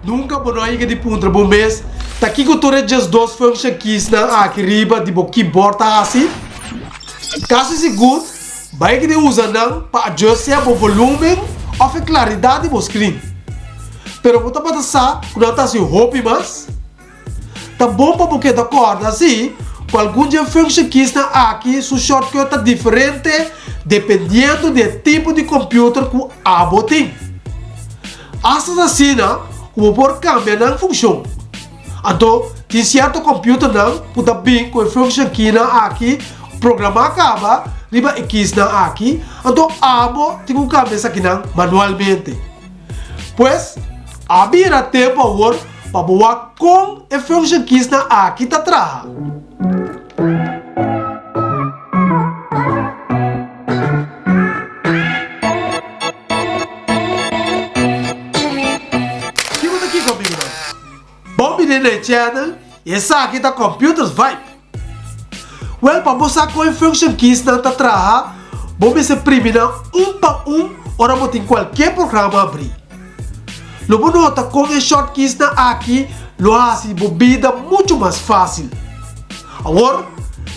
Nunka bo no a yega di puntra bo mes ta kiko tur e 12 function keysnan aki riba di bo keyboard ta hasi? Kasi sigur bo a yega di usa nan pa adjust sea bo volumen òf e klaridat di bo screen. Pero bo tabata sa ku nan ta hasi hopi mas? Ta bon pa bo keda kòrda si ku algun dje function keysnan aki su shortcut ta diferente dependiendo di e tipo di computer ku abo tin. Asta ta asina ku bo por kambia nan funshon. Anto tin sierto computernan ku ta bin ku e function keynan aki programá kaba riba e keysnan aki, anto abo tin ku kambia esakinan manualmente. Pues, a bira tempu awor pa bo wak kon e function keysnan aki ta traha. Kiko ta kiko amigunan? Bon bini na e channel y esaki ta Computers Vibe. Wel pa bo sa kon e function keysnan ta traha bo mester primi nan un pa un ora bo tin cualkier programa abri. Lo bo nota kon e shortkeysnan aki lo haci bo bida mucho mas facil. Awor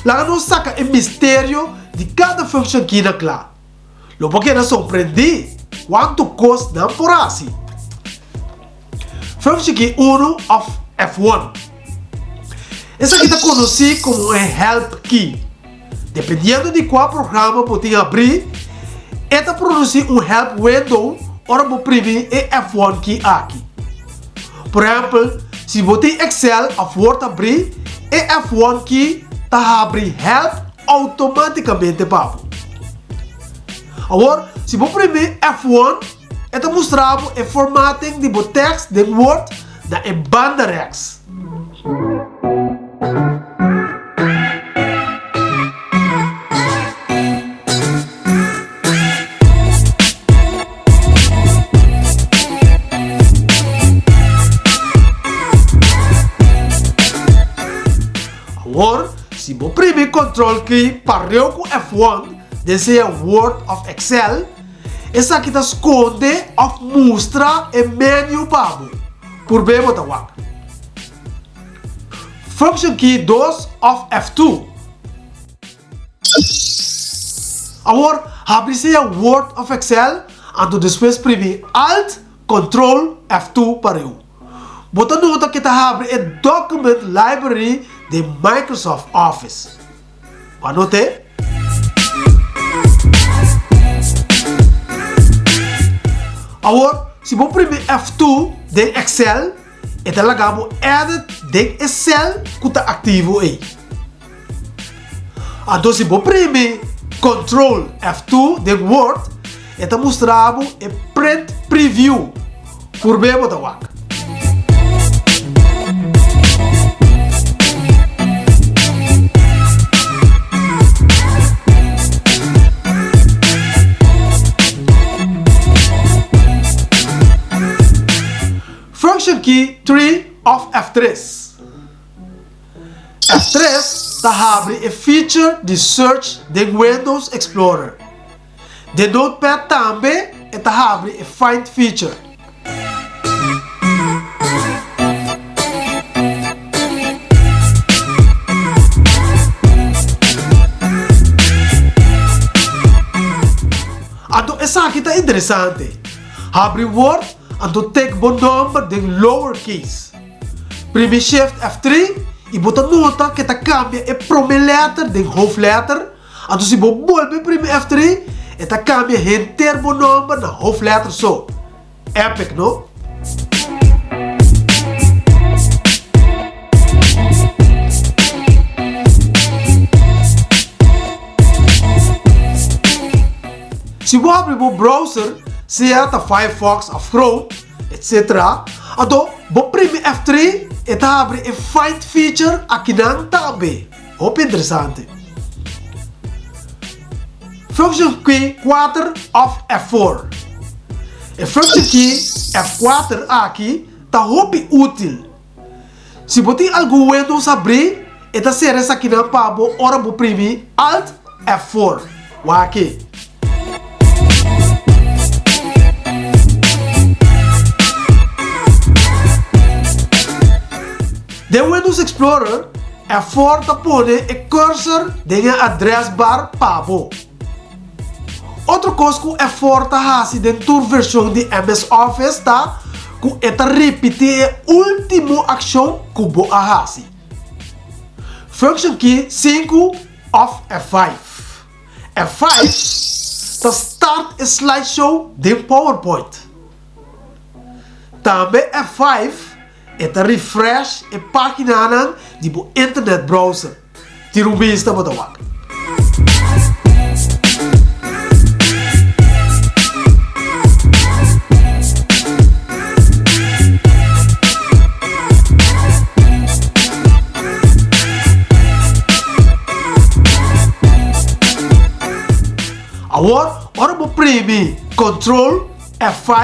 laga nos saca e misterio di kada function key na kla. Lo bo keda sorprendí kuantu kos nan por hasi. Function key unu òf F1. Esaki ta konosí komo e help key. Dependiendo di kua programa bo tin abrí, e ta produsí un help window ora bo primi e F1 key aki. Por ehèmpel, si bo tin Excel òf Word abrí, e F1 key ta habri help outomátikamente pa bo. Awor, si bo primi F1, e ta mustra bo e formatting di bo tekst den Word na e banda rèks. Awor, si bo primi Control key pareu ku F1 den sea Word òf Excel, esaki ta skonde òf mustra e menu pa bo. Purb'é bo ta wak. Function key dos òf F2. Awor, habri sea Word òf Excel, anto despues primi Alt, Control, F2 pareu. Bo ta nota ke ta habri e Document Library den Microsoft Office. Bo a not'é? Awor, si bo primi F2 den Excel, e ta laga bo edit den e cel ku ta aktivo ei. Anto si bo primi Control F2 den Word, e ta mustra bo e print preview. Purb'é bo ta wak. Function key 3 òf F3. F3 ta habri e feature di search den Windows Explorer. Den Notepad tambe e ta habri e find feature. Anto esaki ta interesante. Habri Word anto tik bo nomber den lowercase. Primi Shift F3 y bo ta nota ke ta cambia e prome letter den hoofdletter, anto si bo bolbe primi F3 e ta cambia henter bo nomber na hoofdletter so. Epic no? Si bo habri bo browser, sea ta Firefox of Chrome, etc. Anto bo primi F3 e ta habri e find feature akinan tambe. Hopi interesante. Function key 4 of F4. E function key F4 aki ta hopi útil. Si bo tin algun Windows habrí, e ta sera esakinan pa bo ora bo primi Alt F4. Wak aki. Den Windows Explorer, F4 ta pone e cursor den e address bar pa bo. Otro kos ku F4 ta hasi den tur vershon di MS Office ta ku e ta ripití e último akshon ku bo a hasi. Function key 5 òf F5. F5 ta start e slideshow den PowerPoint. Tambe F5 e ta refresh e páginanan di bo internet browser. Tira un bista bo ta wak. Awor ora bo primi Control F5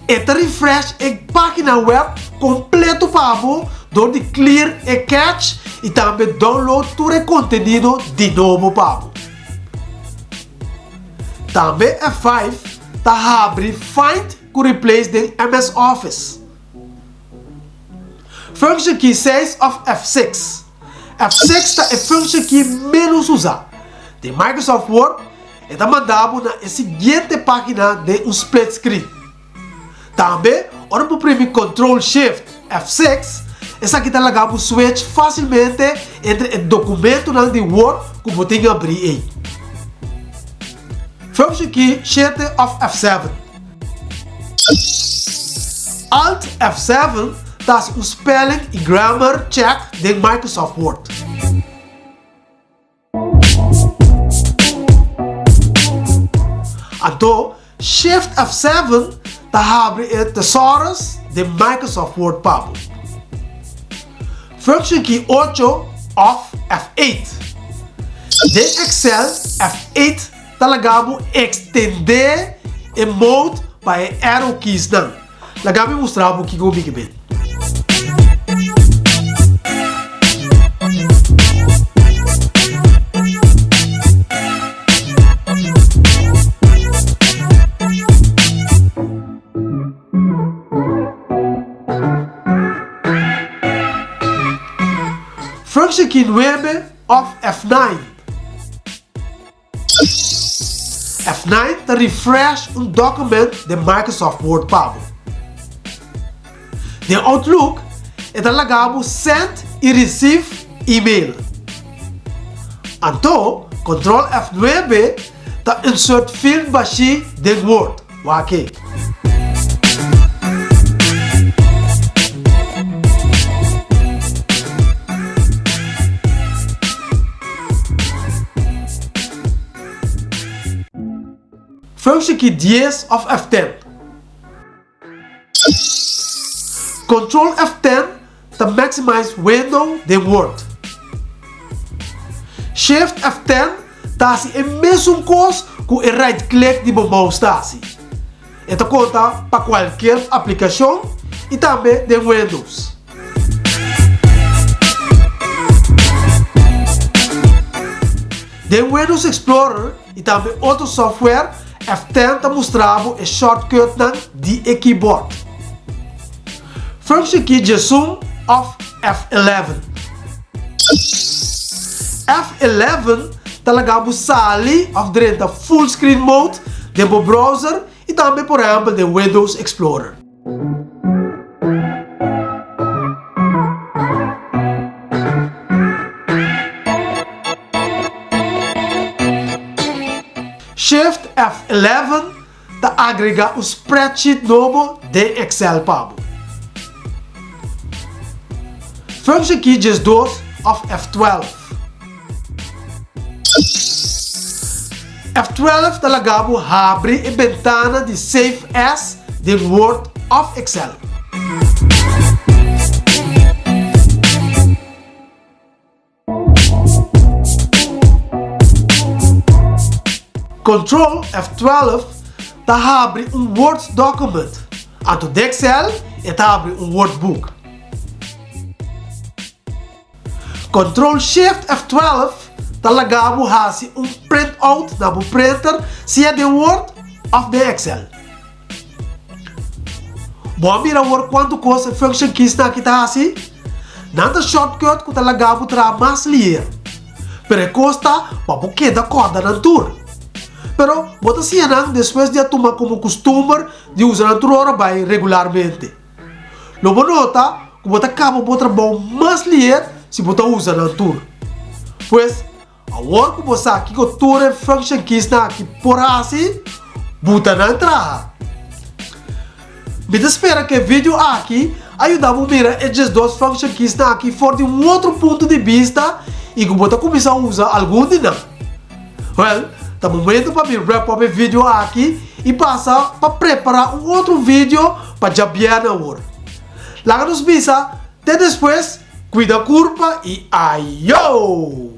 e ta refresh e pagina web completo pa bo door di clear e cache y tambe download tur e contenido di nobo pa bo. Tambe F5 ta habri Find cu Replace den MS Office. Function key 6 of F6. F6 ta e function key menos usa. Den Microsoft Word, e ta manda bo na e siguiente pagina den un split screen. Tambe, ora bo primi Control Shift F6, esaki ta laga bo switch facilmente entre e documentonan di Word cu bo tin abri ei. Function key 7 of F7. Alt F7 ta hasi un spelling y grammar check den Microsoft Word. Anto, Shift F7 ta habri e thesaurus den Microsoft Word pa bo. Function key 8 of F8. Den Excel, F8 ta laga bo extende e mode pa e arrow keys nan. Laga mi mustra bo kiko mi ke men. Function key 9 of F9. F9 ta refresh un document den Microsoft Word pa bo. Den Outlook, e ta laga bo send i receive email. Anto, Control F9 ta insert field bashí den Word. Wak e. Functie key 10 of F10. Control F10 ta maximize window den Word. Shift F10 ta hasi e mesun kos ku e right click di bo mouse ta hasi. E ta konta pa kualkier aplikashon i tambe den Windows. Den Windows Explorer i tambe otro software, F10 ta mustra bo e shortcutnan di e keyboard. Function key 11 òf F11. F11 ta laga bo sali òf drenta full screen mode den bo browser i tambe por ehèmpel den Windows Explorer. Shift F11 ta agrega un spreadsheet nobo den Excel pa bo. Function key 12 of F12. F12 ta laga bo habri e bentana di Save As den Word of Excel. Control F12 ta habri un Word document, anto den Excel e ta habri un Wordbook. Control Shift F12 ta laga bo hasi un printout na bo printer sea den Word of den Excel. Bo a mira awor cuanto cos e function keys nan aki ta hasi? Nan ta shortcut ku ta laga bo traha mas liher. Pero e kos ta pa bo keda kòrda nan tur. Pero bo ta siña nan despues di a tuma komo kustumber di usa nan tur ora bai regularmente. Lo bo nota ku bo ta kaba bo trabou mas liher si bo ta usa nan tur. Pues, Awor ku bo sa kiko tur e function keysnan aki por hasi, buta nan traha. Mi ta spera ku e video aki a yuda bo mira e 12 function keysnan aki for di un otro punto di bista i ku bo ta kuminsá usa algun di nan. Wèl, ta momento pa mi wrap up e video aki i pasa pa prepará un otro video pa djabièrnè awor. Laga nos bisa te despues, kuida kurpa i ayo!